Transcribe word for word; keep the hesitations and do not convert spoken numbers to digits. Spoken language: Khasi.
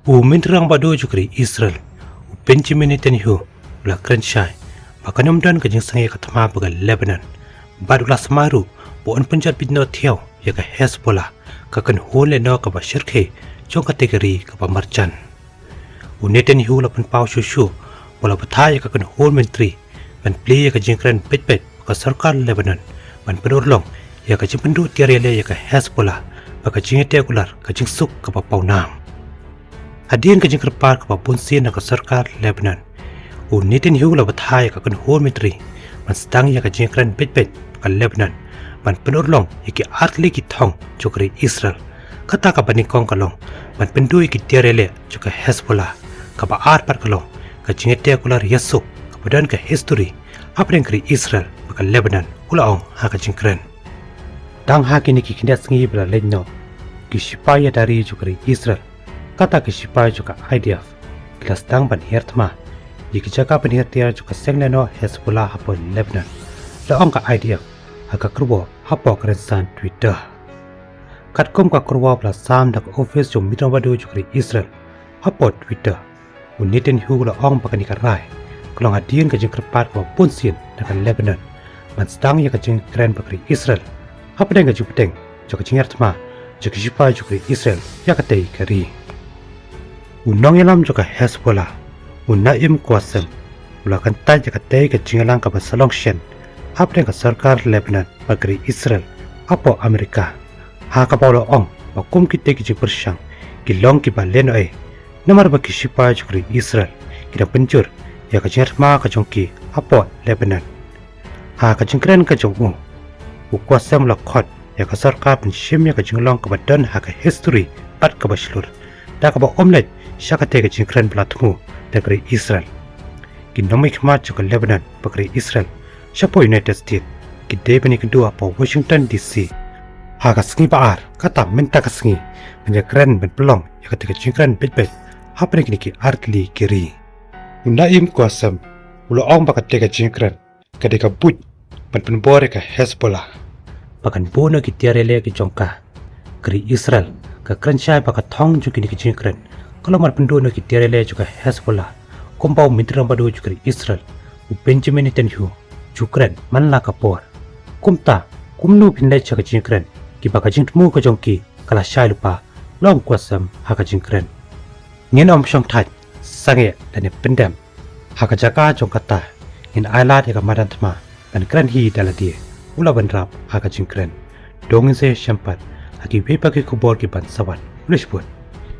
U Myntri Rangbah Duh jong ka ri Israel, u Benjamin Netanyahu, u la kren shai ba kan ym don ka jingsangeh ka thma bad ka Lebanon, bad u la smai ruh ba un pynjot beit noh thiaw ïa ka Hezbollah, ka kynhun lehnoh kaba shyrkhei jong katei ka ri kaba marjan. U Netanyahu u la pynpaw shuh shuh ba u la bthah ïa ka kynhun myntri ban plie ïa ka jingkren beit beit bad ka sorkar Lebanon ban pynurlong ïa ka jingpynduh tiar ïaleh ïa ka Hezbollah bad ka jingïateh kular ka jingsuk kaba pawnam. Hadien ka jingkyrpad kaba bunsien na ka sorkar Lebanon, u Netanyahu u la bthah ïa ka kynhun myntri ban sdang ïa ka jingkren beit beit bad ka Lebanon ban pynurlong ïa ki artylli ki thong jong ka ri Israel. Kata kaba nyngkong ka long ban pynduh ïa ki tiar ïaleh jong ka Hezbollah, kaba ar pat ka long ka jingïateh kular ïasuk kaba don ka histori hapdeng ka ri Israel bad ka Lebanon, u la ong ha ka jingkren. Tang ha kine ki khyndiat sngi ba la leit noh, ki shipai ïada ri jong ka ri Israel, kata ki shipai jong ka I D F, ki la sdang ban hiar thma ïa ki jaka pynhiar tiar jong ka seng lehnoh Hezbollah hapoh Lebanon, la ong ka I D F ha ka kyrwoh hapoh ka rynsan Twitter. Katkum ka kyrwoh ba la sam da ka ophis jong u Myntri Rangbah Duh jong ka ri Israel hapoh Twitter, u Netanyahu u la ong ba kane ka rai ka long hadien ka jingkyrpad kaba bunsien na ka Lebanon ban sdang ïa ka jingkren bad ka ri Israel hapdeng ka jingpyrshang jong ka jinghiar thma jong ki shipai jong ka ri Israel ïa katei ka ri. U nongïalam jong ka Hezbollah, u Naim Qassem, u la kyntait ïa katei ka jingïalang kaba sa long shen hapdeng ka sorkar Lebanon bad ka ri Israel hapoh Amerika, ha kaba u la ong ba kum kitei ki jingpyrshang ki long kiba lehnohei, namar ba ki shipai jong ka ri Israel ki dang pynjur ïa ka jingïaid thma ka jong ki hapoh Lebanon. Ha ka jingkren ka jong u, u Qassem u la khot ïa ka sorkar ban shim ïa ka jinglong kaba don ha ka histori bad kaba shlur, da kaba ym leit sha katei ka jingkren ba la thmu da ka ri Israel. Ki nongmihkhmat jong ka Lebanon bad ka ri Israel shapoh United States ki dei ban ïakynduh hapoh Washington D C ha ka sngi ba ar, kata mynta ka sngi, ban ïakren ban pynlong ïa katei ka jingkren beit beit hapdeng kine ki artylli ki ri. U Naim Qassem u la ong ba katei ka jingkren ka dei ka buit ban pynbor ïa ka Hezbollah ba kan buh noh ki tiar ïaleh ki jong ka. Ka ri Israel ka kren shai ba ka thong jong kine ki jingkren ka long ban pynduh noh ki tiar ïaleh jong ka Hezbollah, kumba u Myntri Rangbah Duh jong ka ri Israel, u Benjamin Netanyahu, u kren man la ka por. Kumta, kumno phin leit sha ka jingkren kiba ka jingthmu ka jong ki ka la shai lypa, la ong u Qassem ha ka jingkren. Ngin ym shong thait, sangeh lane pyndem. Ha ka jaka jong kata, ngin ailad ïa ka madan thma ban kren hi da lade, u la bynrap ha ka jingkren. To ngin sa ïashem pat ha kiwei pat ki khubor kiban sa wan. Khublei shibun.